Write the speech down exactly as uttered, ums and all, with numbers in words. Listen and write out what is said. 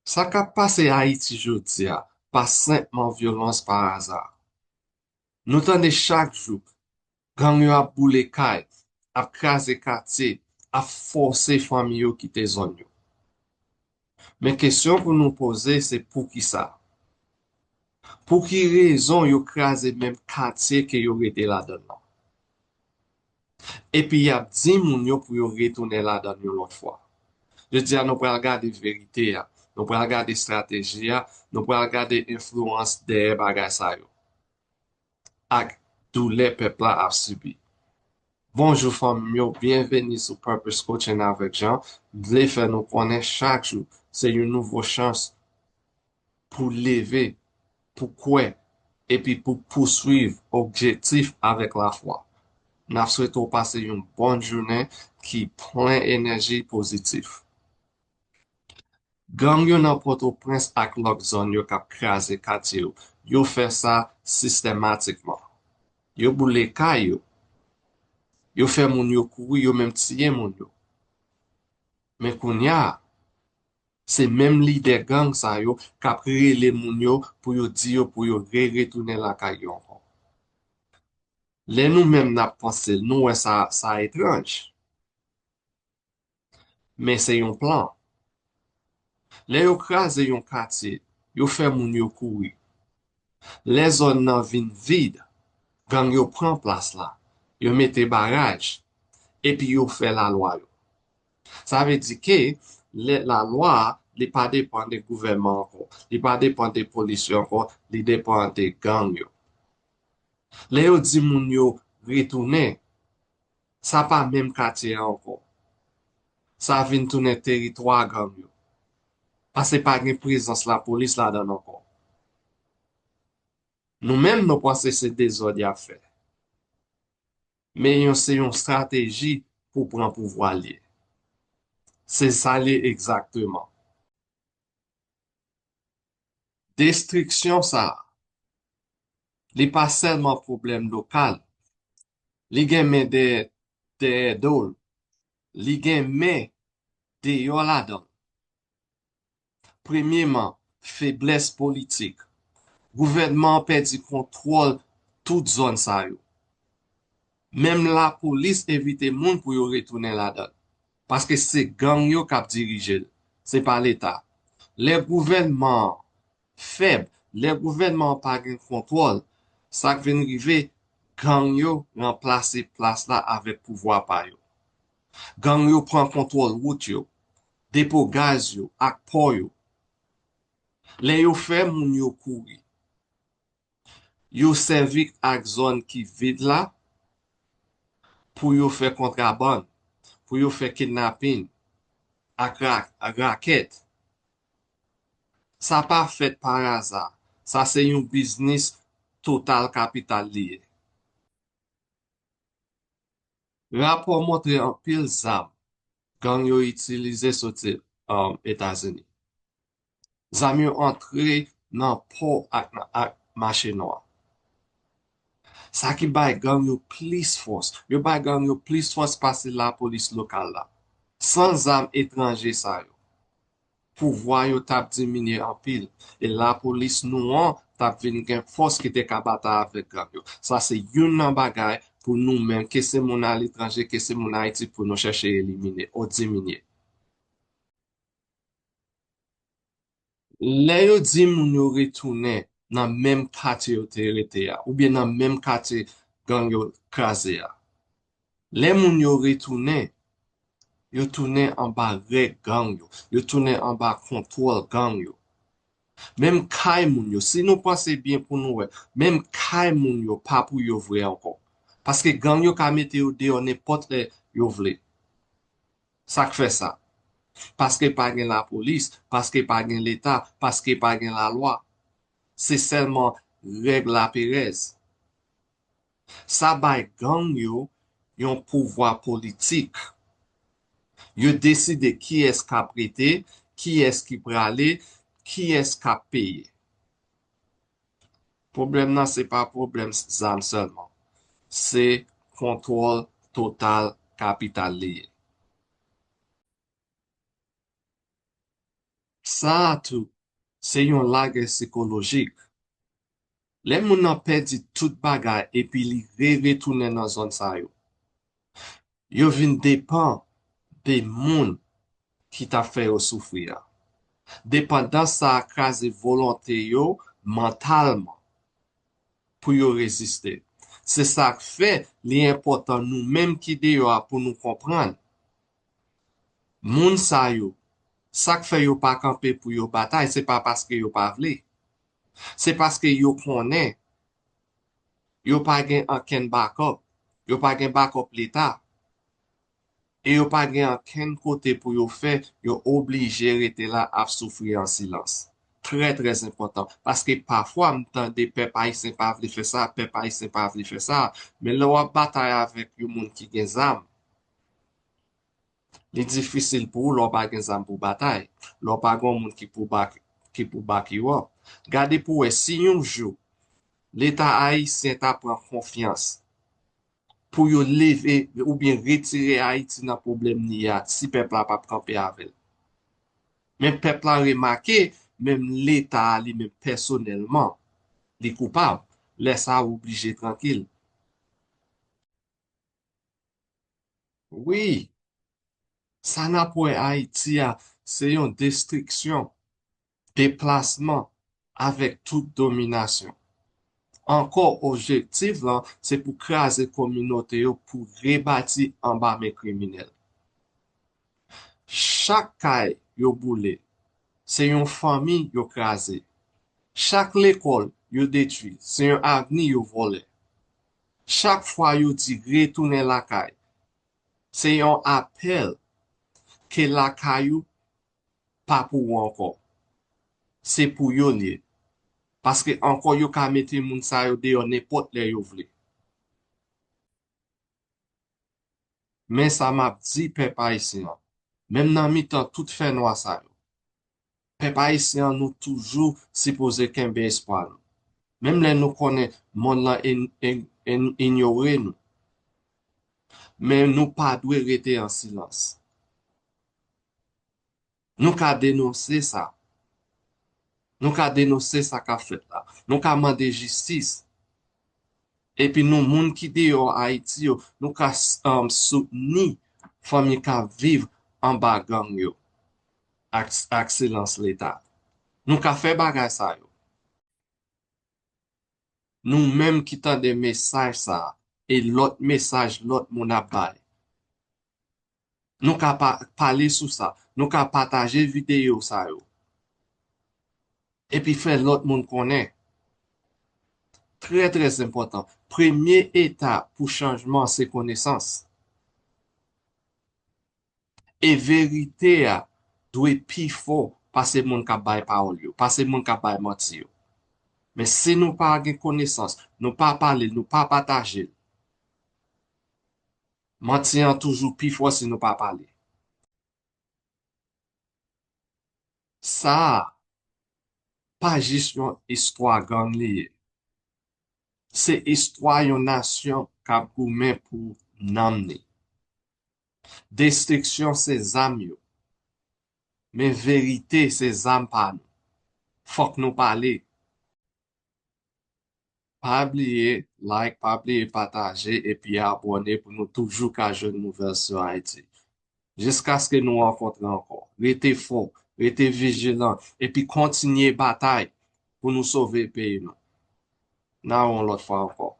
Sa k ap pase Ayiti jodi a pa senpman vyolans pa aza. Nou tande chak jou gang yo ap boule kay, ap kraze katye, ap fòse fanmi yo kite zòn yo. Men kesyon pou nou poze se poukisa? Pou ki rezon yo kraze menm katye ke yo rete ladan l lan? Epi y ap di moun yo pou yo retounen ladan l yon lòt fwa. Jodi a, nou pral gade verite a. Nou pral gade estrateji a. Nou pral gade enfliyans dèyè bagay sa yo ak doulè pèp la ap sibi. Bonjou fanmi m yo, byenveni sou Purpose Coaching avèk Jean. M vle fè nou konnen chak jou se yon nouvo chans pou leve, pou kwè, epi pou pouswiv objektif avèk lafwa. N ap swete w pase yon bòn jounen ki plen enèji pozitif. Gang yo nan Pòtoprens ak lòt zòn yo k ap kraze katye yo, yo fè sa sistematikman. Yo boule kay yo. Yo fè moun yo kouri, yo menm tiye moun yo. Men kounye a, se menm lidè gang sa yo k ap rele moun yo pou yo di yo pou yo re-retounen lakay yo ankò. Lè nou menm n ap panse l, nou wè sa, sa etranj. Men se yon plan. Lè yo kraze yon katye, yo fè moun yo kouri. Lè zòn nan vin vid, gang yo pran plas la, yo mete baraj, epi yo fè lalwa yo. Sa vle di ke lè lalwa a, li pa depann de gouvènman ankò, li pa depann de polis yo ankò, li depann de gang yo. Lè yo di moun yo retounen, sa pa menm katye a ankò. Sa vin tounen teritwa gang yo. Paske pa gen prezans lapolis ladan l ankò. Nou menm, nou panse se dezòd y ap fè. Men yon, se yon estrateji pou pran pouvwa l ye. Se sa l ye egzakteman. Destriksyon sa a, li pa sèlman pwoblèm lokal, li gen men dèyè, dèyè do l, li gen men deyò ladan l. Premyeman, feblès politik. Gouvènman an pèdi kontwòl tout zòn sa yo. Menm lapolis envite moun pou yo retounen ladan l. Paske se gang yo k ap dirije l, se pa Leta. Lè gouvènman an fèb, lè gouvènman an pa gen kontwòl, sa k vin rive, gang yo ranplase plas la avèk pouvwa pa yo. Gang yo pran kontwòl wout yo, depo gaz yo ak pò yo. Lè yo fè moun yo kouri, yo sèvi ak zòn ki vid la pou yo fè kontrabann, pou yo fè kidnapin ak ra-, ak rakèt. Sa pa fèt pa aza. Sa se yon biznis total kapital li ye. Rapò montre anpil zam gang yo itilize soti, um, Etazini. Zam yo antre nan pò ak, ak mache nwa. Sa ki bay gang yo plis fòs. Yo bay gang yo plis fòs pase lapolis lokal la. San zam etranje sa yo, pouvwa yo t ap diminye anpil, e lapolis nou an t ap vin gen fòs ki te ka batay avèk gang yo. Sa se youn nan bagay pou nou menm, ke se moun aletranje, ke se moun Ayiti, pou nou chèche elimine ou diminye. Lè yo di moun yo retounen nan menm katye yo te rete a, oubyen nan menm katye gang yo kraze a, lè moun yo retounen, yo tounen anba règ gang yo, yo tounen anba kontwòl gang yo. Menm kay moun yo, si nou panse byen pou nou wè, menm kay moun yo pa pou yo vre ankò. Paske gang yo ka mete yo deyò nenpòt lè yo vle. Sa k fè sa? Paske pa gen lapolis, paske pa gen Leta, paske pa gen lalwa. Se sèlman règ laperèz. Sa bay gang yo yon pouvwa politik. Yo deside kiyès k ap rete, kiyès ki prale, kiyès k ap peye. Pwoblèm nan se pa pwoblèm zam sèlman. Se kontwòl total kapital li ye. Sa a tou, se yon lagè sikolojik. Lè moun nan pèdi tout bagay epi li re-retounen nan zòn sa yo, yo vin depan de moun ki t ap fè yo soufri a. Depandans sa a kraze volonte yo mantalman pou yo reziste. Se sa k fè li enpòtan nou menm ki deyò a pou nou konprann. Moun sa yo, sa k fè yo pa kanpe pou yo batay, se pa paske yo pa vle. Se paske yo konnen yo pa gen ankenn bakòp. Yo pa gen bakòp Leta. E yo pa gen ankenn kote pou yo fè, yo oblije rete la ap soufri an silans. Trè, trè enpòtan. Paske pafwa m tande pèp ayisyen pa vle fè sa, pèp ayisyen pa vle fè sa. Men lè w ap batay avèk yon moun ki gen zam, li difisil pou ou lè w pa gen zam pou batay, lè w pa gen yon moun ki pou back, ki pou back you up. Gade pou wè si yon jou Leta ayisyen ta pran konfyans pou yo leve oubyen retire Ayiti nan pwoblèm li a, si pèp la p ap kanpe avè l. Men pèp la remake, menm Leta a li menm pèsonèlman, li koupab. Lè sa a, w oblije trankil. Wi, sa n ap wè Ayiti a, se yon destriksyon, deplasman avèk tout dominasyon. Ankò, objektif lan, se pou kraze kominote yo, pou rebati anba men kriminèl. Chak kay yo boule, se yon fanmi yo kraze. Chak lekòl yo detwi, se yon avni yo vòlè. Chak fwa yo di retounen lakay, se yon apèl ke lakay ou pa pou ou ankò. Se pou yo l ye. Paske ankò yo ka mete moun sa yo deyò nenpòt lè yo vle. Men sa m ap di pèp ayisyen an, menm nan mitan tout fènwa sa yo, pèp ayisyen an nou toujou sipoze kenbe espwa nou. Menm lè nou konnen monn lan en, en, en, inyore nou. Men nou pa dwe rete an silans. Nou ka denonse sa. Nou ka denonse sa k ap fèt la. Nou ka mande jistis. Epi nou, moun ki deyò Ayiti yo, nou ka um, soutni fanmi k ap viv anba gang yo ak, ak silans Leta. Nou ka fè bagay sa yo. Nou menm ki tande mesaj sa a, e lòt mesaj lòt moun ap bay. Nou ka pa, pale sou sa. Nou ka pataje videyo sa yo. Epi fè lòt moun konnen. Trè, trè enpòtan. Premye etap pou chanjman se konesans. E verite a dwe pi fò pase moun k ap bay pawòl yo, pase moun k ap bay manti yo. Men si nou pa gen konesans, nou pa pale l, nou pa pataje l, manti an toujou pi fò si nou pa pale. Sa a pa jis yon istwa gang li ye. Se istwa yon nasyon k ap goumen pou nanm ni. Destriksyon se zam yo. Men verite se zam pa nou. Fòk nou pale. Pa bliye like, pa bliye pataje epi abòne pou nou toujou ka jwenn nouvèl sou Ayiti. Jiskaske nou rankontre ankò. Rete fò, rete vijilan, epi kontinye batay pou nou sove peyi nou. N a wè yon lòt fwa ankò.